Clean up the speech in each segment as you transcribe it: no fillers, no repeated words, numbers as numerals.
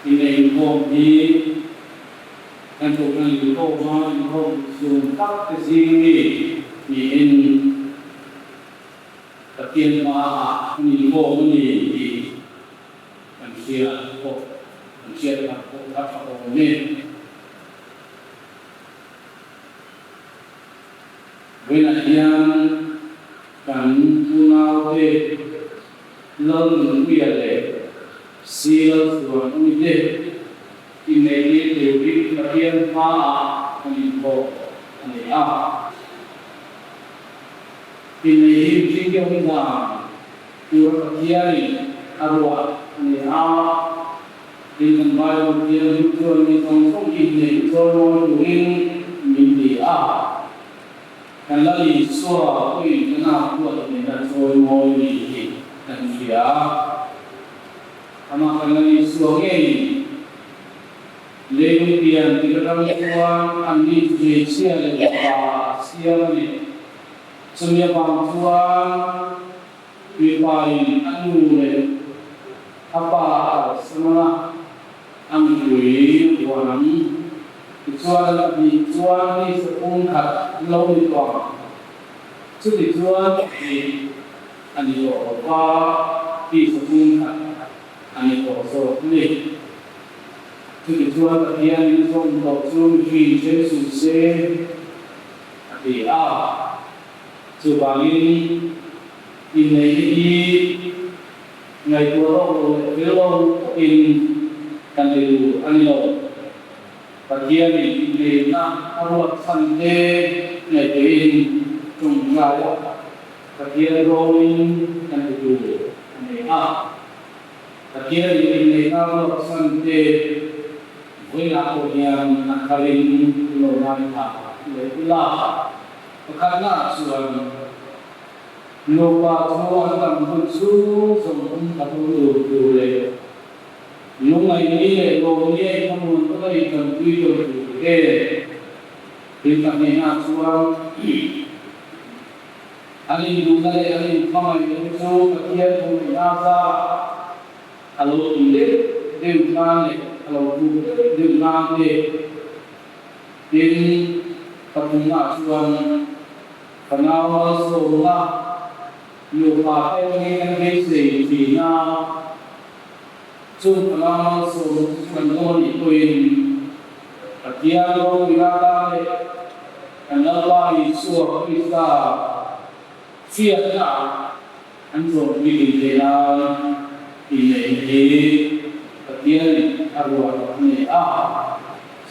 Inneih inkhawm hi kan kohhran inkhawma inkhawm sum tak te zing mi niin Pathian hmaah an inkhawm a ni tih kan hriat pawh kan hriat phah pawh kha tha awm e. Vawiinah hian kan unaute Lalnunpuia leh Si Lalchhuanpuite inneihtir turin Pathian hmaah an inkhawm a ni a. Inneih hi mihring te awm dan tura Pathianin a ruat a ni a. Tin, kan Bible Thianghlim chuan mi zawng zawng inneih chawimawi turin min ti a. Kan Lal Isua pawhin ka nak huat nena chawimawi ni hi kan hria a. Amah kan Lal Isua ngeiin leilung pian tir atang chuan anni chu hmeichhia leh mipa a siam a ni. Chumi avang chuan mipain a nu leh a pa a kalsan ang a, A mipui huan ang. Tichuan a hnih chuan ni sapung khat an lo ni tawh ang. Chutichuan hnih a ni tawh lo va, ni sapung khat a ni tawh zawk a ni. Chutichuan Pathianin zawm tawh chu mihring then suh se a ti a. Chuvangin inneihna hi Ngaihtuah lawk lo leh fel lo takin kan ti tur a ni lo. Pathianin inneihna a ruat chhan te ngaihtuahin tawngtai a, Pathian rawlin kan ti tur a ni a. Pathianin inneihna a ruat chhan te vawiinah pawh hian a tharin lo ngaithla leh ila. Pakhatnaah chuan. Nupa chu an dam hun chhung zawng awm khat awm tur tur leh lungngaihni leh lawmni a inhmamuan taka intanpui tawn tur te thil pahnihna chuan an induhna leh an inhmangaihna te chu Pathian khawngaihna zarah a lo tui deuh deuh nan leh a lo tuk deuh deuh nan te tin pathumna chuan Ka nau malsawmna nupa te atangin kan beisei thin a, chung ka nau malsawmna chu kan dawn nih pawhin Pathian ropuina atan leh kan Lalpa Isua Krista hriatna an zawmpui din theih nan inneihna hi Pathianin a ruat a ni a.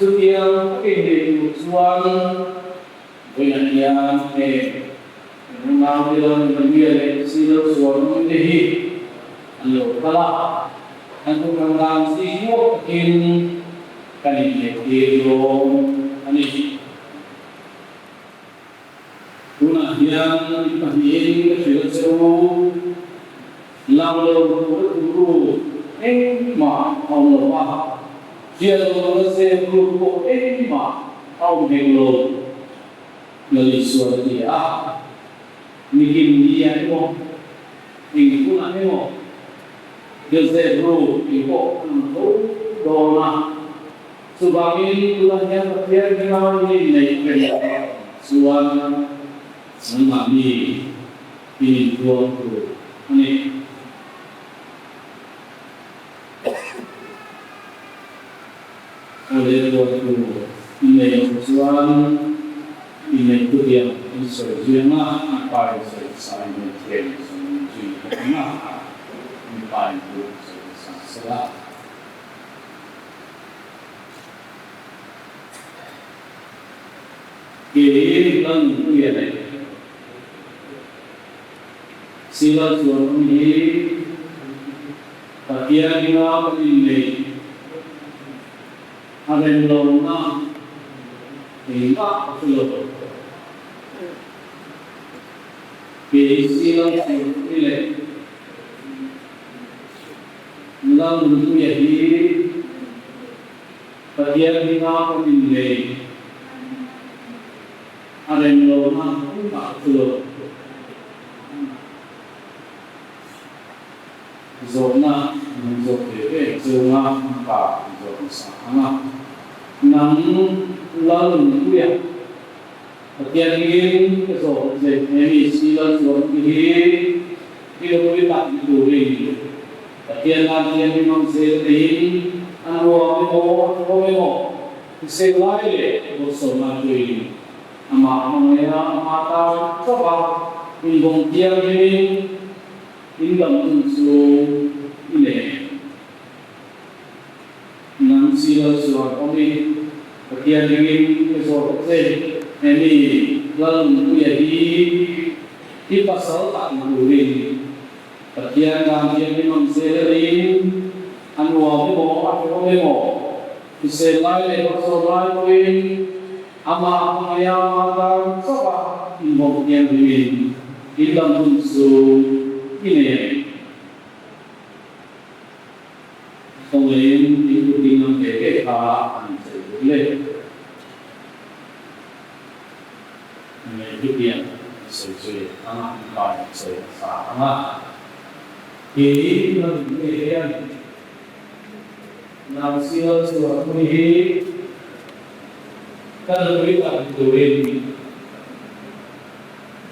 Chutiang taka inneih tur chuan Vawiinah hian heng kan unau te lo nunpuia leh si lo chuan awm te hi an lo kal a, kan kohhran dan zing ngawt takin kan inneihtir dawn a ni. Tunah hian in pahnihin ka hrilh a che u, lang lo tura turu engmah a awm lo va, hriat lo tura zep ru pawh engmah A awm hek lo, Lal Isua a ti a. Nikin ni ah emaw, eng hunah emaw, Joseph ru tih pawh a lang tho dawn a. Chuvangin tunah hian Pathian hming in neih reng chuan nangmahni in intuam tur a ni. Aw le tuan tu i nei loh chuan i neih tu hian in sawi zui ang a, i pa in sawi sa i nei thiam in sawi zui bawk ang a, mi pa in tu sawi sa sela. Kei Lalnunpuia leh Sila chuan awm hi Pathian hminga kan inneih a rem lohna engmah a hre lo. Kei Sila chuan leh Lalnunpuia hi Pathian hminga kan inneih a rem lohna engmah a hre lo. Zawhna. Min zawt ve ve chunga ka zawt nasa ang a. Nang Lalnunpuia, Pathianin ka zawt che he mi si lal chuan i hi i nupui tak ni turin Pathian nan hian mi hmang zel neiin a nuam emaw a tlawm emaw hrisel lai leh bawlhsawmna tuin amah hmangaia amah tan chauh a inbawm thianghlimin in dam hun chu i nei em? Nang si lo chuan awm i, Pathian ringin ka zawt che, he mi Lalnunpuia hi i pasal tak ni turin Pathian dan hian i hmang zel a niin a nuam emaw a hrehawm emaw hrisel lai leh hawsawn lai pawhin amah hmangaih a amah tan chauh a inbawm thianghlimin in dam hun chu i nei a ni. Kawngleiin in kut ding lam ve ve kha an chei duh le. Nei hetiang an sawi zui ang a, an pa in sawi a sa ang a. Kei ka nunpui hian nang sial chuan ui hi ka nunpui tak ni turin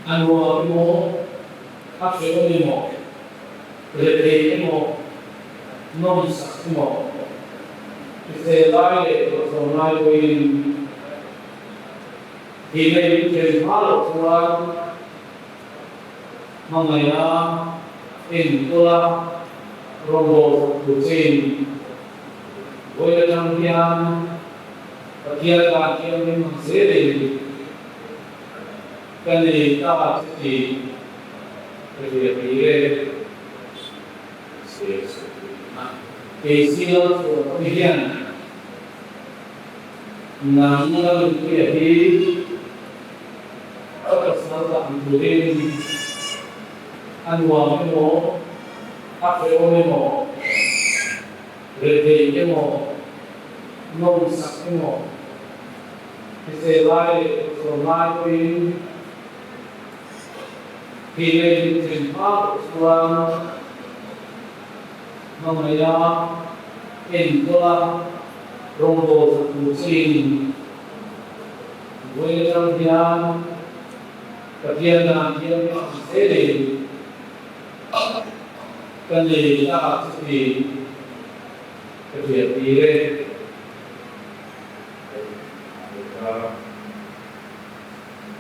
a nuam emaw a hrehawm emaw Rethei emaw, nawmsak emaw, hrisel lai leh dawhsawm lai pawhin thihna in then hma loh chuan hmangaih a, enkawl a, rawngbâwl sak tur chein vawi atang hian Pathian dan thianghlim ang zelin ka nei ta che tih Ka hria thei e, se sawi thei a. Kei Sial chuan awm hian nang Lalnunpuia hi ka pasal tak ni turin a nuam emaw, a hrehawm emaw, rethei emaw, nawmsak emaw, hrisel lai leh kawtzawn lai pawhin, Thih leh mitthlen hma loh chuan hmangaih a, enkawl a, rawngbâwl sak tur chein vawi atang hian Pathian dan hian ka ang zelin ka nei ta che tih ka hriattir e.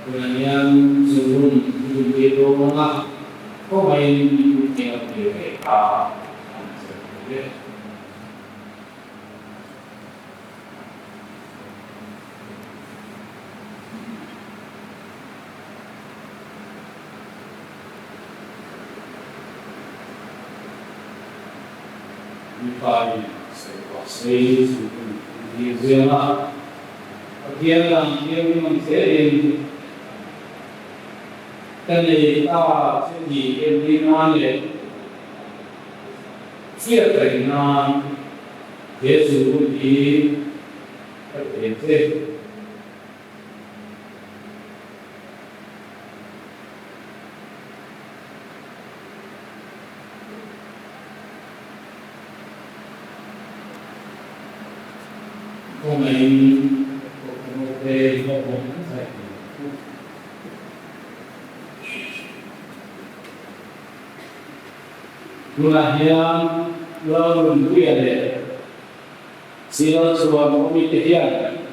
Tunah hian zungrun i duh ve dawn ang a, khawngaihin i kut ngei ang ve ve kha an chelh thei ve. Mipain sawi rawh se, zungrun i dil zel a. Pathian dan thianghlim ang zelin ka nei ta che tih entir nan leh hriat reng nan he zu hun hi ka pe che. Khawngaihin Kohhranhote hlawhawm an zai thei ang chu. Tunah hian Lalrunpuia leh Sila chuan awmite hian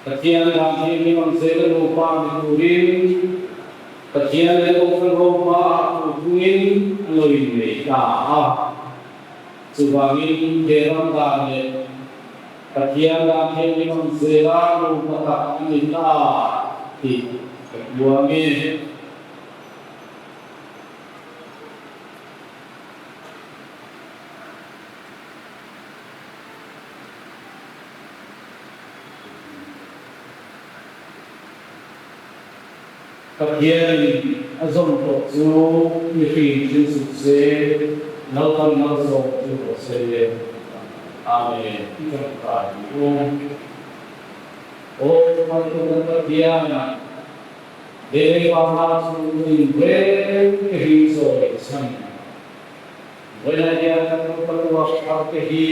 Pathian dan thianghlim ang zela nupa ni turin Pathian leh Kohhranho hmaah thu thungin an lo innei ta a. Chuvangin he ram dan leh Pathian dan thianghlim ang zela nupa tak an ni ta tih ka puang e. Pathianin a zawm tawh chu mihring thil suh se, Lalpan malsawm chu rawh se. Amen. I tawngtai ang u. Aw Hmantu kan Pathian, he lei vanga chu in reng te hi sawi chhan. Vawiinah hian kan nupa tuak thar te hi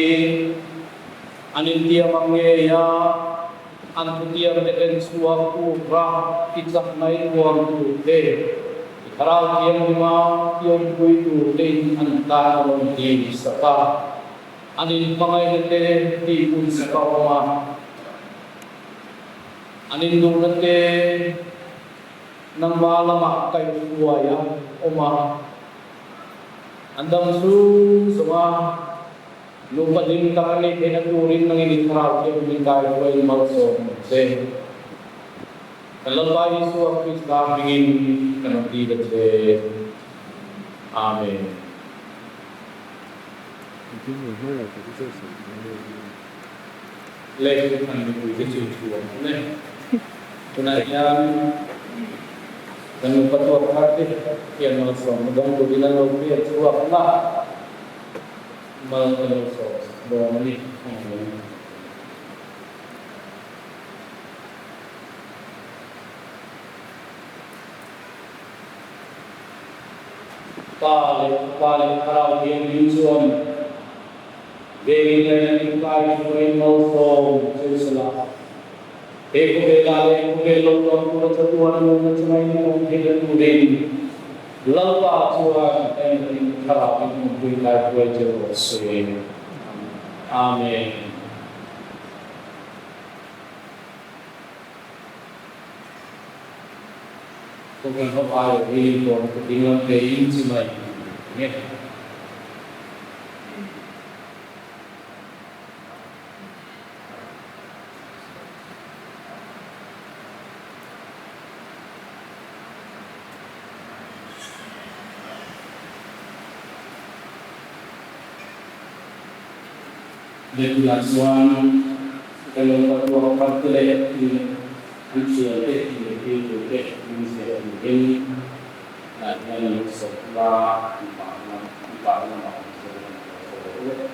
an intiam ang ngei a, an thutiam te ken chhuak tura i chakna i tuam tur te, i thlarau thianghlima i awmpui tur tein an tan a rawn dil sak a, an inhmangaihna te tihpun sak a awm a, an induhna te nangmah lamah kaihhruai a awm a. An dam chu zawng a, nupa hlim tak a nih theihna turin nangin i thlarau thianghlim kaihruaiin malsawm ang che. Kan Lalpa Isua Krista hmingin kan rawn dil a che. Amen. Le kan mipuite chu thu an awm e. Tunah hian kan nupa tuak thar te hian malsawmna dawng turin an lo pek chhuak na mal kan lo sawm sak dawn a ni. Pa leh Fapa leh Thlarau Thianghlim chuan Vengin leh inkai hruaiin malsawm chu sela, he khawvelah leh khawvel lo tuam tura chatuan a nunna chunga in awm theih la turin Lalpa chuan engtin thlarau in awmpui kai hruai che rawh se. Amen. Kohhran ho aiawh hi tawn ka dinglam ve in chi mai nge. Lehtunah chuan ka lo va tuak thar te leh an thian te leh thil tur te min ziah turin hnai hian an lo sawm la, mipa lam mipa lamah an zo an lo haw leh.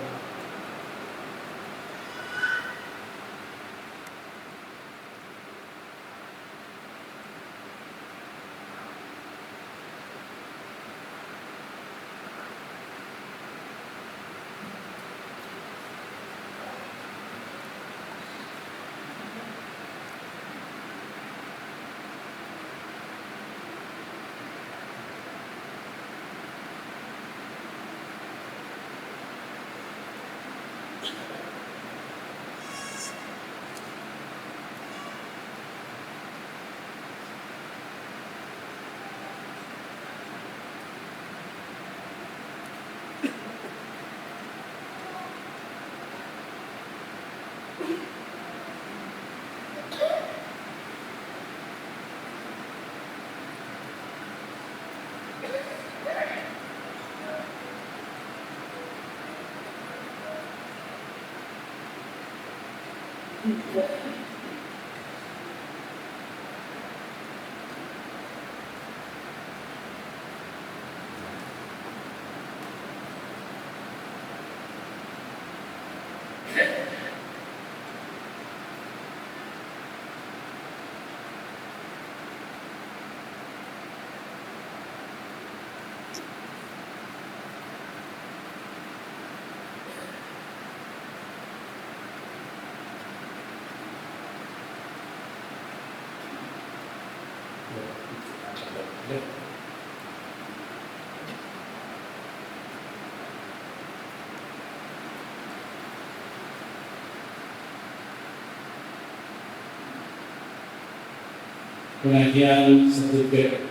Tunah hian certificate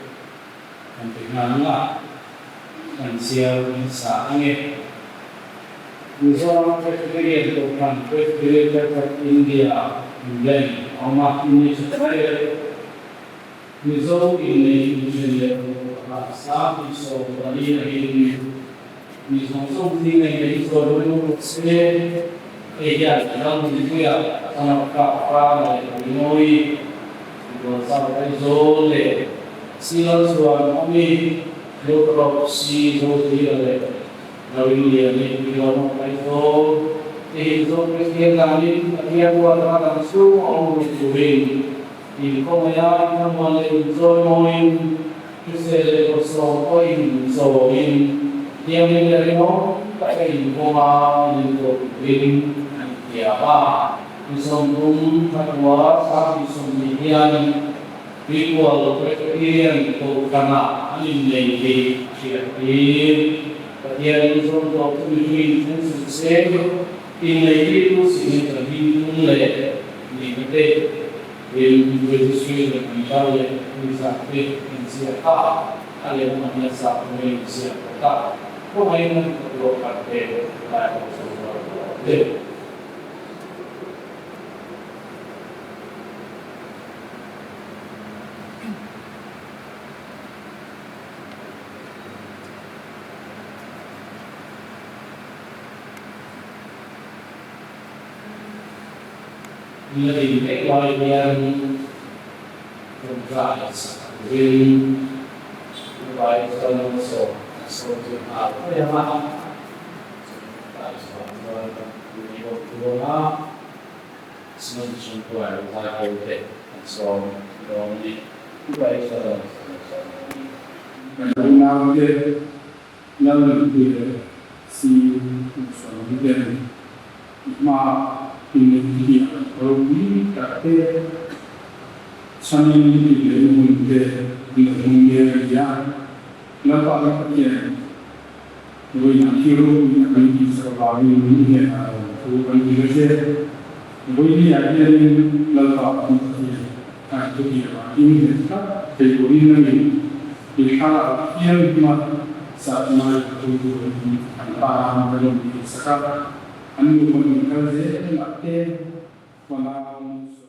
kan pe nghal ang a, kan chhiar hmasa ang e. Mizoram Presbyterian Kohhran Presbyterian Church of India England a awm a, Initiative Mizo innei inṭhen leh ruh pakhat sang tih 14 a in mi zawng zawng zing a innei chawi mawi lutuk se, hei hian ram mipuia thangak kap fang leh Rimawi, Tualchau Aizawl leh Silal chuan awmi Luthrop Si Zothira leh Rawingliani Pilawmawk Aizawl te hi Mizo Kristian danin Pathian ruat anga kan chhung a awm run turin In kawngaiha in thlamuan leh in chawimawiin, hrisel leh kawtsawm pawhin chawiin. Thianghlim leh rinawm taka inkhawm a inenkawl turin an intiam a. Ni 30 thla kua 2020 hian Tuikual Presbyterian Kohhranah an innei tih a hriattir. Pathianin zawm tawp chu mihring then suh se, inneitirtu signature hming leh nihna te, tin registration number leh ni zat te an ziak a, a lehlamah hian zat awm in ziak bawk a, kawngaiin an kawt khat te lai pawh chu rual rual te. La din mek lai hian tawngtai sak turin Upa Israel Malsawm an sawm zui nghal mai ang a, chumi tawngtai zawhah chuan tui bawk dawn a. Synod chhungkuai zai ho te an sawm dawn a ni. Upa Israel Malsawm a ni. Kan unaute Lalnunpuii leh Si Musualmi ten i hma inneih thiam ropui tak te chhanin inneihna hun te an lo hmang mek a ni a. Lalpa kan Pathian vawiinah thil ropui tak min tihsak avangin i hnenah lawmthu kan hrilh a che. Vawinia hianin Lalpa kan Pathian kan thutiamah innghet tlat thei turin a ni. I thlalak thianghlim a satnai pathum turin an tan ka rawn tihsak a, an nupa nun kal zelah te fanau malsawmna.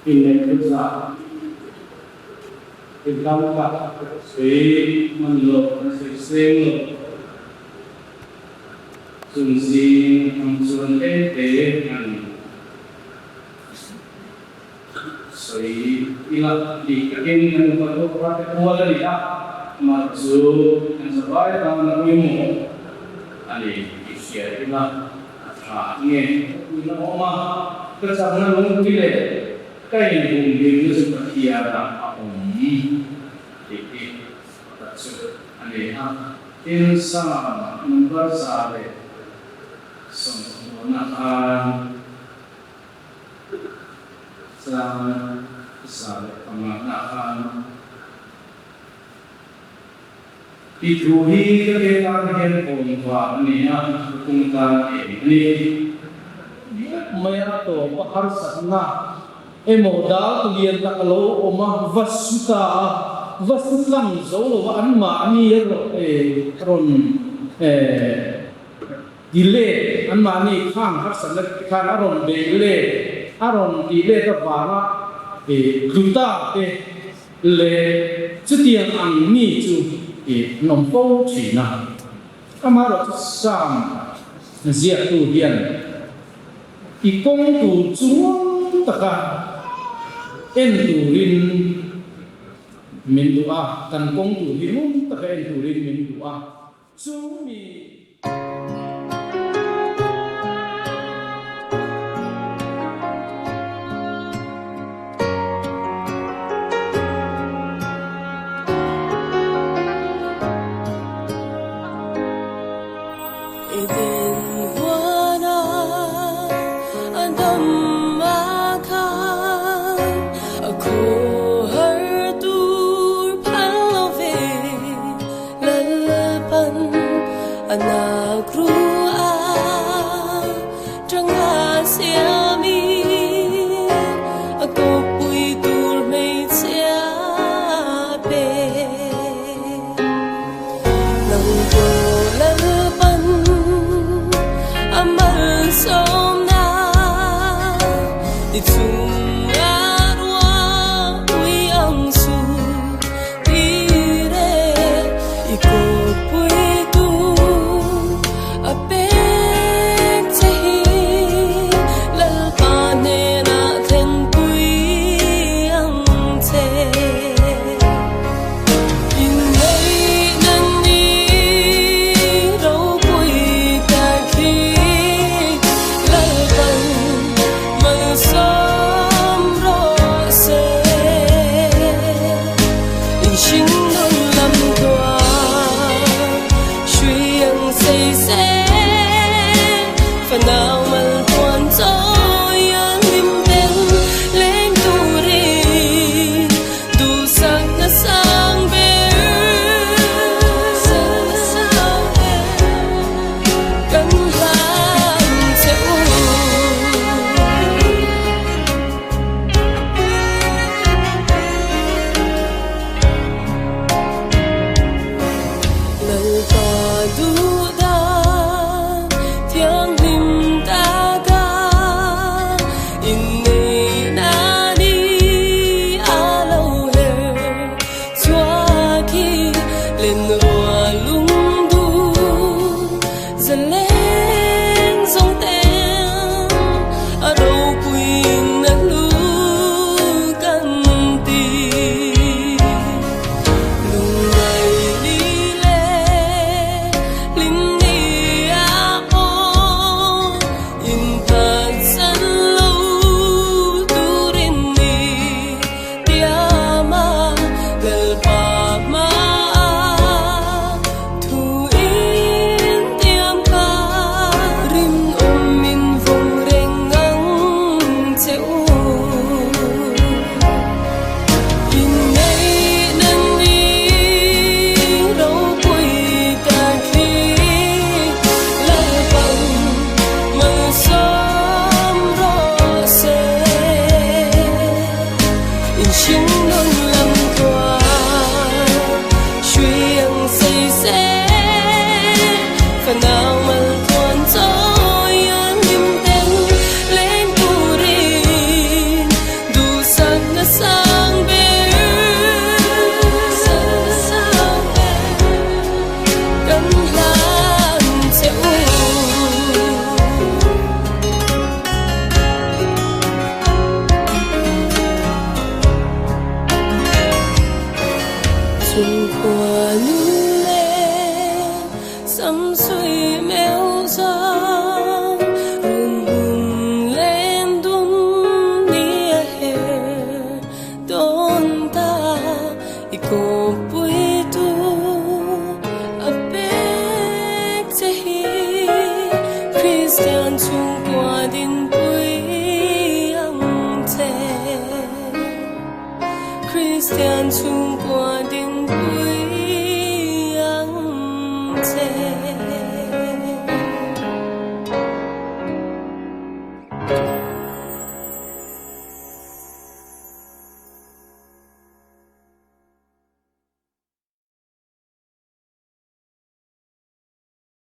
Inneih thil zah thil tam tak sawi hman loh an sawi seng lo. Chung zing ang chuan tlem te an sawi ila tih takin kan upa tawk va te kual a ni a, amah chu kan zavai tan a pawimawh a ni tih hria ila a tha. tha nge ka puina awm a, ka chakna lungpui leh ka inhumhimna chu Pathianah a awm tih hi pakhat chu a ni a. Tin, Psalm number 120 khan Chang 105 khan I thu hi ka ke tan hian kawn vah a ni a, ka kum tan eng a ni. Vek mai a tawp a harsatna emaw dal lian tak a lo awm a, va su ta a, va su tlang zo lo a, anmahni rawn Ti let, anmahni khang harsatna te khan a rawn bei let, a rawn tih let avanga tlu ta te leh chutiang ang mi chu an awm fo thin a. Amaherawhchu Psalm ziaktu hian i kawng tur chu ngun taka en turin min duh a, kan kawng tur hi ngun taka en turin min duh a. Chu mi. Eden huana a dam a khan a khawhar tur phal lo ve. Lalpan a nak ru a tanga siami a kawppui tur hmeichhia pe. Nang pawh Lalpan a malsawmna i chunga ruah ui ang chu. Kan chhungkua dinpui.